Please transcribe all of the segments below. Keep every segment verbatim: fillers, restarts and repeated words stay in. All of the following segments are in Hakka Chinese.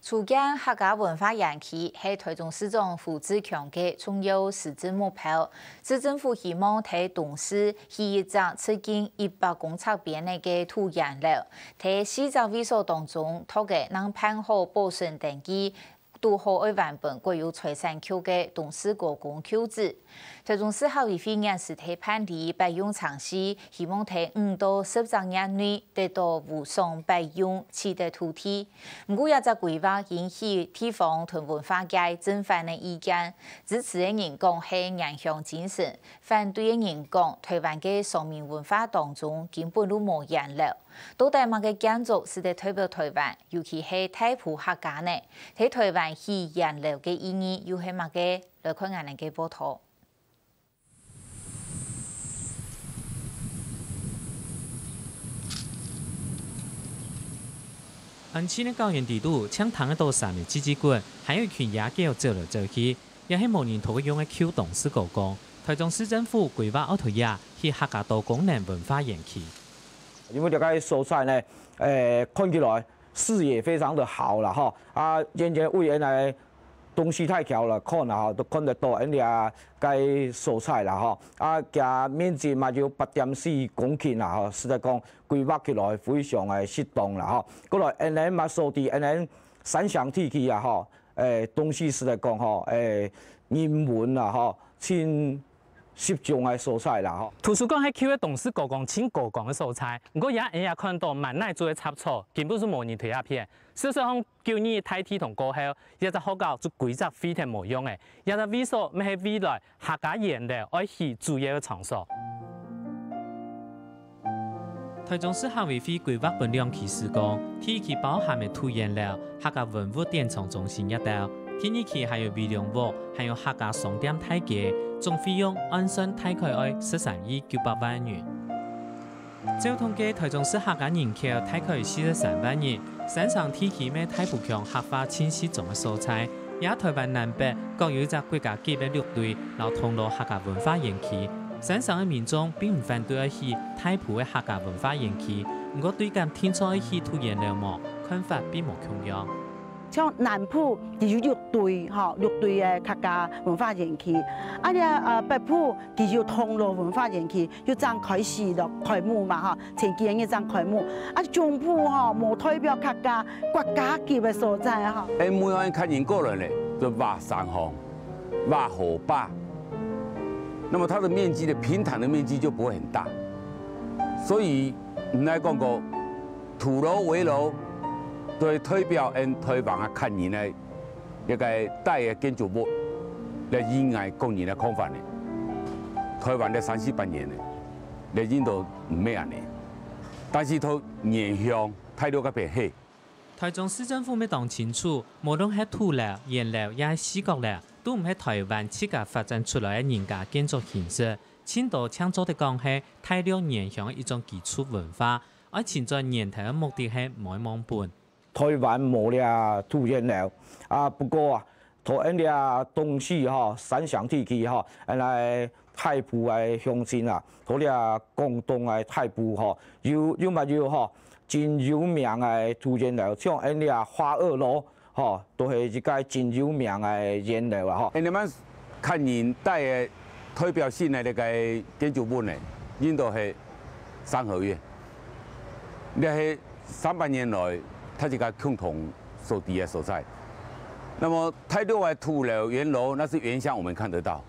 籌建客家文化園區係台中市長胡志強个重要施政目標。市政府希望在東勢起一隻直徑一百公尺邊仔个土源樓，在四隻位所當中，擇个正辦好保存登記，堵好愛還分國有財產局个東勢高工舊址。 台中市客委會原時在辦理擺用程序，希望在五到十隻月內得到無償擺用取得土地。毋過，這隻規劃引起地方同文化界正反个意見，支持个人講係原鄉精神，反對个人講台灣个常民文化當中根本就無源流。到底麼个建築使得代表台灣，尤其係大埔客家呢？在台灣起源流个意義又係麼个？來看𠊎等个報導。 安靜个校園底肚，淨聽得到蟬个唧唧滾，還有一群野狗走來走去。這係無人討厭个舊東勢高工。台中市政府規劃愛在這起客家多功能文化園區。因為這個所在呢，誒，看起來視野非常的好了哈，啊，遠遠遠遠來 東勢大橋來看啊，吼，都看得到𫣆這个所在啦，吼。啊，佢面積嘛有八點四公頃啦，吼，實在講規劃起來非常个適當啦，吼。過來，𫣆𫣆嘛所在，𫣆𫣆三鄉地區啊，吼，誒，東勢實在講吼，誒，人文啦，吼，盡集中个所在啦，吼。圖書館係舊个東勢高工盡高光个所在，毋過這𫣆也看到滿哪做个雜草，根本就無人在這片。事實上， 九二一大地動過後，這隻學校就歸隻廢忒無用了。這隻位所乜係未來客家園樓愛起主要个場所。台中市客委會規劃分兩期施工，第一期包含个土源樓、客家文物典藏中心這兜，第二期還有圍龍屋，還有客家商店大街，總費用按算大概愛十三億九百萬元。 照統計，台中市客家人口大概四十三萬人，三城地區乜大埔腔客話盡集中个所在，這台灣南北各有一隻國家級个陸隊，摎通羅客家文化園區。三城个民眾並毋反對愛起大埔个客家文化園區，毋過對敢定著愛起土源樓無，看法並無共樣。 像南埔佢有六堆，吼，六堆个客家文化園區。啊，這，呃，北埔佢有通羅文化園區，又正開始落開幕嘛，吼，前幾日正開幕。啊，中埔吼，無代表客家國家級个所在，吼。𫣆每一個客人過來呢，就挖山洪，挖河壩。那麼它的面積的平坦的面積就不會很大，所以人家講過，土樓圍樓，就代表𫣆台灣个客人个 一個大个建築物，這應該講人个看法呢。台灣个三四百年呢，這應該毋係恁呢。但是到原鄉大陸該片係。台中市政府乜當清楚，無論係土樓、源樓也係四角樓，都毋係台灣自家發展出來个人家建築形式，盡多淨做得講係大陸原鄉个一種基礎文化，愛尋轉源頭个目的係無愛忘本。 台灣無這土源樓。啊，不過啊，在𫣆這東勢吼，三城地區吼，𫣆來大埔个鄉親啊，在這廣東个大埔吼，有，有乜有吼，真有名个土源樓，像𫣆這花二樓吼，都係一個真有名个源樓啊吼。𫣆這滿 客人戴个代表性个這個建築物呢，應該係三合院。這係三百年來大自家共同所在个所在。那麼大陸个土樓、源樓，那是原鄉我們看得到，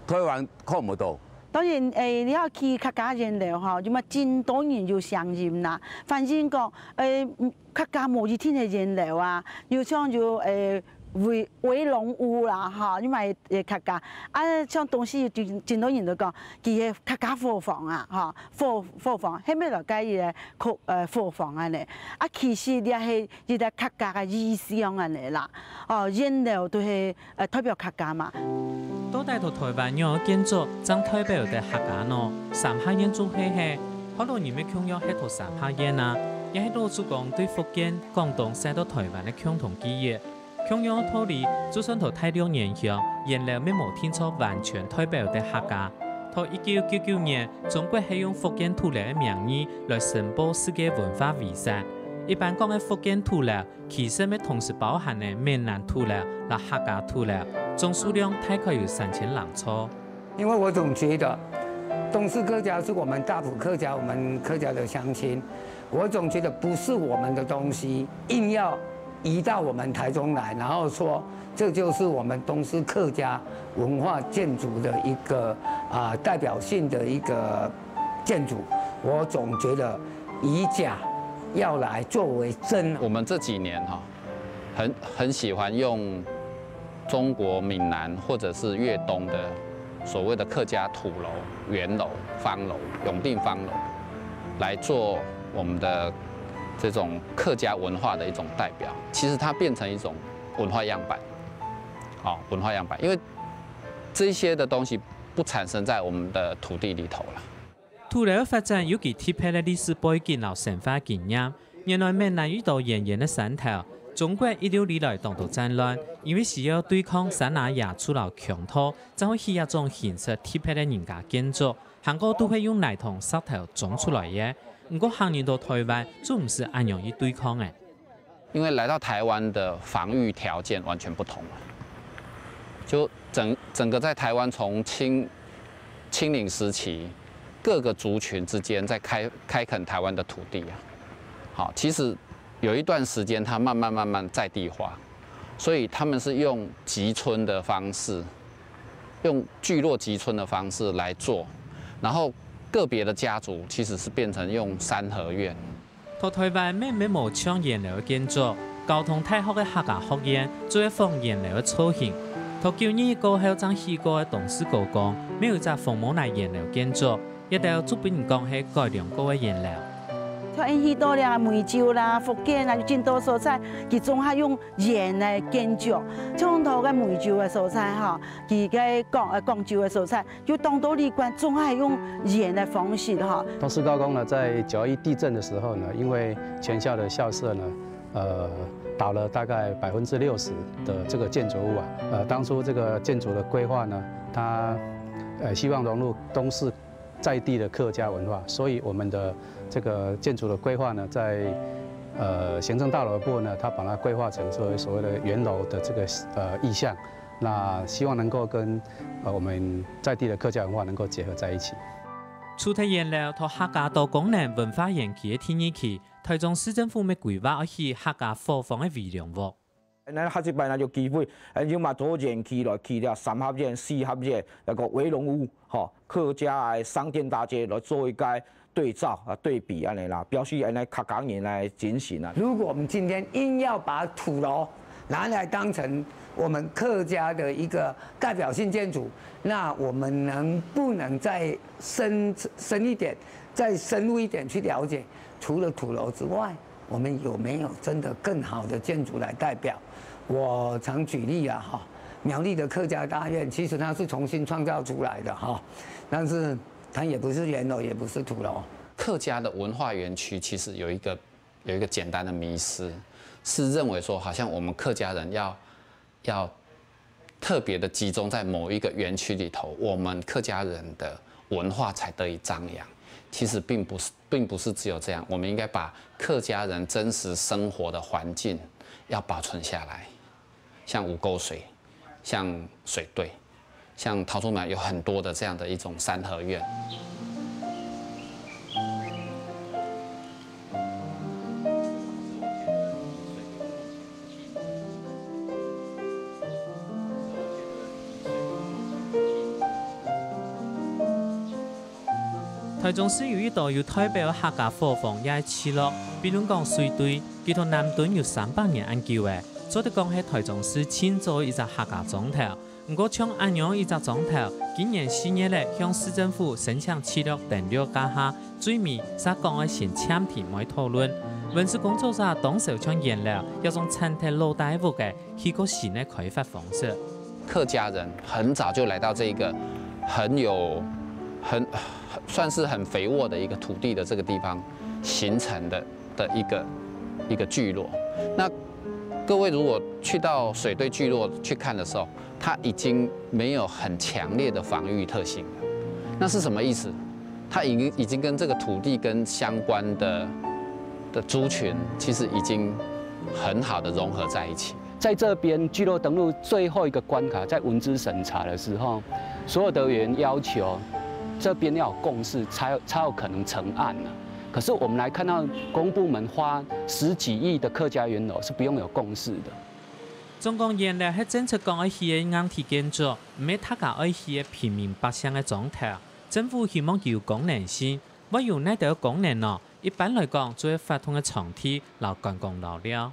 台灣看不到。當然，誒，你愛起客家源樓吼，就嘛真多人有聲音啦。反映講，誒，嗯，客家無一定係源樓啊，有像有，誒， 圍，圍龍屋啦，吼，你嘛會，會客家。啊，像東勢有真，真多人都講，佢係客家伙房啊，吼，伙，伙房，係乜來个一個客，呃，伙房恁呢。啊，其實這係一個客家个意象恁呢啦。哦，源樓都係，呃，代表客家嘛。到底在台灣仰个建築正代表得客家呢？三合院就係係，學老人乜共樣係在三合院啊，也係老祖公對福建、廣東徙到台灣个共同記憶。 共樣个道理，就算在大陸原鄉，源樓乜無定著完全代表得客家。在一九九九年，中國係用福建土樓个名義來申報世界文化遺產。一般講个福建土樓，其實乜同時包含了閩南土樓摎客家土樓，總數量大概有三千零座。因為我總覺得東勢客家是我們大埔客家，我們客家的鄉親，我總覺得不是我們的東西，硬要移到我們台中來，然後說這就是我們東勢客家文化建築的一個，啊，代表性的一個建築，我總覺得以假要來作為真。我們這幾年哈，很，很喜歡用中國閩南或者是越東的所謂的客家土樓、圓樓、方樓、永定方樓，來做我們的這種客家文化的一種代表。其實它變成一種文化樣板，好，文化樣板，因為這些的東西不產生在我們的土地裡頭了。土樓个發展有其特別个歷史背景摎生活經驗。原來閩南有一道遠遠个山頭，中國一路以來當多戰亂，因為需要對抗山阿爺族摎強盜，正會起這種形式特別个人家建築，還過都係用泥同石頭裝出來个。毋過行人到台灣，就毋使恁樣去對抗了。因為來到台灣的防禦條件完全不同了，就整，整個在台灣從清，清領時期，各個族群之間在開，開墾台灣的土地啊。好，其實有一段時間，它慢慢慢慢在地化，所以他們是用集村的方式，用聚落集村的方式來做，然後個別的家族其實是變成用三合院。在台灣乜無像原樓个建築，交通大學个客家學院就係仿原樓个造型。在九二一過後正起過个東勢高工，乜有一隻紅毛泥原樓建築， 這兜就分人講係改良過个原樓。像𫣆去到這梅州啦、福建啊，有真多所在，佢總係用圓个建築。像頭个梅州个所在吼，佢个廣，呃，廣州个所在，有當多旅館總係用圓个方式吼。東勢高工呢，在九二一地震的時候呢，因為全校的校舍呢，呃，倒了大概百分之六十的這個建築物啊。呃，當初這個建築的規劃呢，它，呃，希望融入東勢 在地的客家文化，所以我們的這個建築的規劃呢，在，呃，行政大樓部呢，它把它規劃成所謂，所謂的圓樓的這個，呃，意象，那希望能夠跟，呃，我們在地的客家文化能夠結合在一起。除忒圓樓，在客家多功能文化園區个第二期，台中市政府乜規劃愛起客家伙房个圍龍屋。 𫣆下一擺若有機會，𫣆就嘛做園區來起了三合院、四合院，那個圍龍屋，吼，客家个商店大街來做一個對照啊、對比恁樣啦，表示𫣆个客家人个精神啊。如果我們今天硬要把土樓拿來當成我們客家的一個代表性建築，那我們能不能再深，深一點，再深入一點去了解，除了土樓之外， 我們有沒有真的更好的建築來代表？我常舉例啊，哈，苗栗的客家大院，其實它是重新創造出來的哈，但是它也不是圓樓，也不是土樓。客家的文化園區其實有一個，有一個簡單的迷思，是認為說好像我們客家人要，要 特別的集中在某一個園區裡頭，我們客家人的文化才得以張揚。其實並不是，並不是只有這樣，我們應該把客家人真實生活的環境要保存下來，像吳溝水，像水碓，像桃竹苗有很多的這樣的一種三合院。 台中市有一道有代表客家伙房也係聚落，比論講水碓，佢在南屯有三百年恁久了，做得講係台中市盡早一隻客家庄頭。 毋過像恁樣一隻庄頭，今年四月咧向市政府申請契約登錄該下，最尾煞講愛先簽訂媒討論。文史工作者當時像原樓，這種殘忒老大屋个，起過新个開發方式。客家人很早就來到這個很有，很，算是很肥沃的一個土地的這個地方形成的，的一個，一個聚落。那各位如果去到水碓聚落去看的時候， 它已經沒有很強烈的防禦特性了。那是什麼意思？它已經，已經跟這個土地跟相關的，的族群其实已经很好的融合在一起。在这边聚落登录最后一个关卡，在文资审查的时候，所有的委员要求这边要有共识，才有才有可能成案呢。可是我们来看到公部门花十几亿的客家耧楼是不用有共识的。总共原來係政策講愛起个硬體建築，毋係大家愛起个平民百姓个庄頭。政府希望佢有功能性，會有哪兜功能呢？一般來講，就係活動个場地摎觀光遶寮。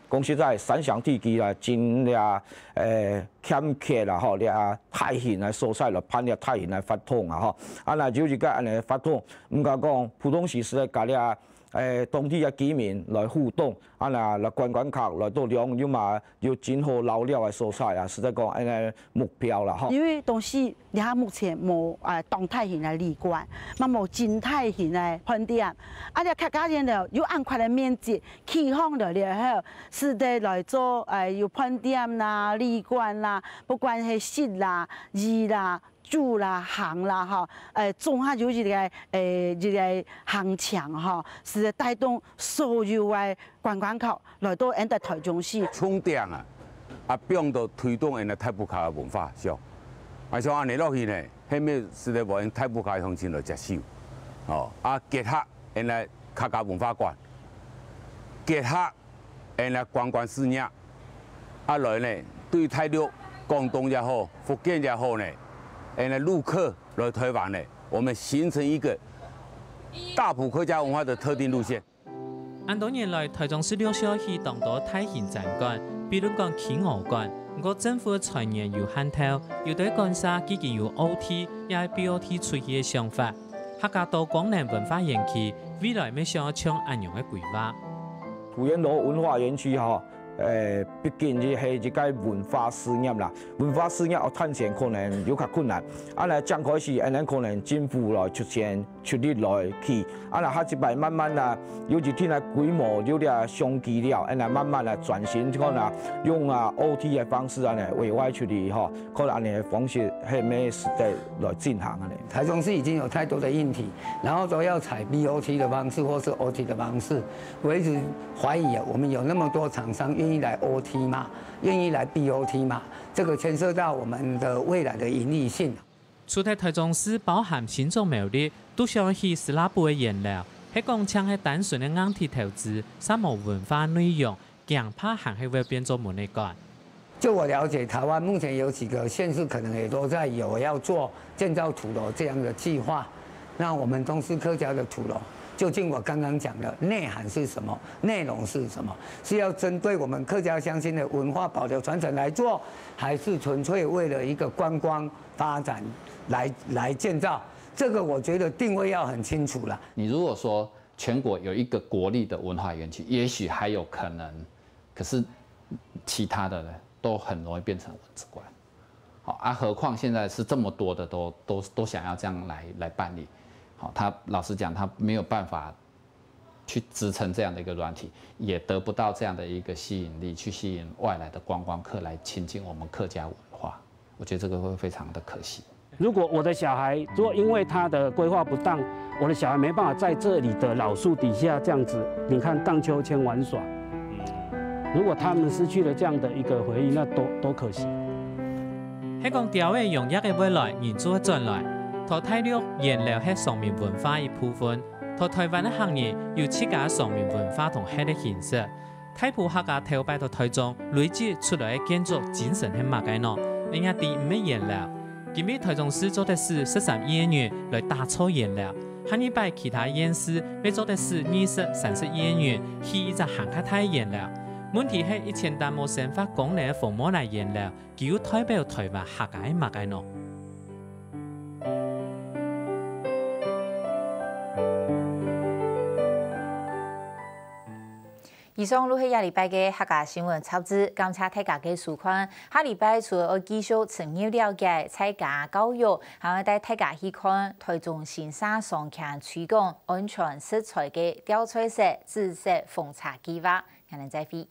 講實在，山鄉地區啦，真了，誒，欠缺啦吼，了大型个所在來辦了大型个活動啊吼。啊，若有一个恁樣个活動，毋過講普通時時个甲了，誒，當地个居民來互動，啊，若來觀光客來到兩，又嘛有真好遶寮个所在啊，實在講恁樣目標啦吼。因為東勢 這下目前無誒當大型个旅館，嘛無真大型个飯店。啊，這客家耧樓有恁闊个面積，起好來了後，使得來做誒有飯店啦、旅館啦，不管係食啦、住啦、住啦、行啦吼，誒總下有一个誒一个行程吼，使得帶動所有个觀光客來到𫣆个臺中市。重點啊，啊，放到推動𫣆个大埔客家文化，是哦。啊，像恁樣落去呢，係毋係使得𫣆大埔客家鄉親來接受？哦，啊，結合𫣆个客家文化館，結合𫣆个觀光事業，啊來呢，對大陸、廣東也好，福建也好呢，𫣆个陸客來臺灣呢，我們形成一個大埔客家文化的特定路線。 恁多年來，臺中市陸續起當多大型展館，比論講企鵝館，毋過政府个財源有限透，有兜館舍既經有O T，也係B O T出去个想法。客家多功能文化園區，未來乜想愛像恁樣个規劃。土耧樓文化園區吼，誒，畢竟係一個文化事業啦，文化事業愛賺錢可能有較困難。啊，來講開始，恁樣可能政府來出錢 出力來起。啊，若下一擺慢慢啊，有一定个規模，有了商機了，恁樣慢慢來轉型，可能用啊O T个方式啊，委外出去吼，可能恁樣个方式，係乜使得來進行啊。台中市已經有太多的硬體，然後都要採B O T的方式或是O T的方式。我一直懷疑啊，我們有那麼多廠商願意來O T嗎？願意來B O T嗎？這個牽涉到我們的未來的盈利性。 除忒臺中市，包含新竹苗栗，都想起斯拉布个耧樓，係講淨係單純个硬體投資，嗄無文化內容，驚怕還係會變做文藝館。就我了解，台灣目前有幾個縣市可能也都在有要做建造土樓這樣的計劃。那我們東勢客家的土樓，究竟我剛剛講的內涵是什麼？內容是什麼？是要針對我們客家鄉親的文化保留傳承來做，還是純粹為了一個觀光 發展來來建造，這個我覺得定位要很清楚了。你如果說全國有一個國立的文化園區，也許還有可能，可是其他的呢，都很容易變成文資館。好啊，何況現在是這麼多的都都都想要這樣來來辦理，好，他老實講，他沒有辦法去支撐這樣的一個軟體，也得不到這樣的一個吸引力，去吸引外來的觀光客來親近我們客家文化。我覺得這個會非常的可惜。如果我的小孩，如果因為他的規劃不當，我的小孩沒辦法在這裡的老樹底下這樣子，你看盪鞦韆玩耍。如果他們失去了這樣的一個回憶，那多多可惜。係講鳥仔用藥仔會來，人就會轉來。在大陸，耧樓係常民文化一部分。在臺灣个客人有自家个常民文化同歇个形式。 大埔客家頭擺在臺中累積出來个建築精神係麼个呢？𫣆也知毋係耧樓。今晡日臺中市做得使十三億个銀來打造耧樓，下二擺其他縣市乜做得使二十、三十億个銀起一隻還較大个耧樓。問題係一千擔無生活功能个紅毛泥耧樓， 佢又代表臺灣客家个麼个呢？以上就係這禮拜个客家新聞雜誌，感謝大家个收看。下禮拜除了愛繼續深入了解在家教育，還愛帶大家去看臺中新社商圈推廣安全食材个調菜室、紫色紅茶計畫。𠊎等再會。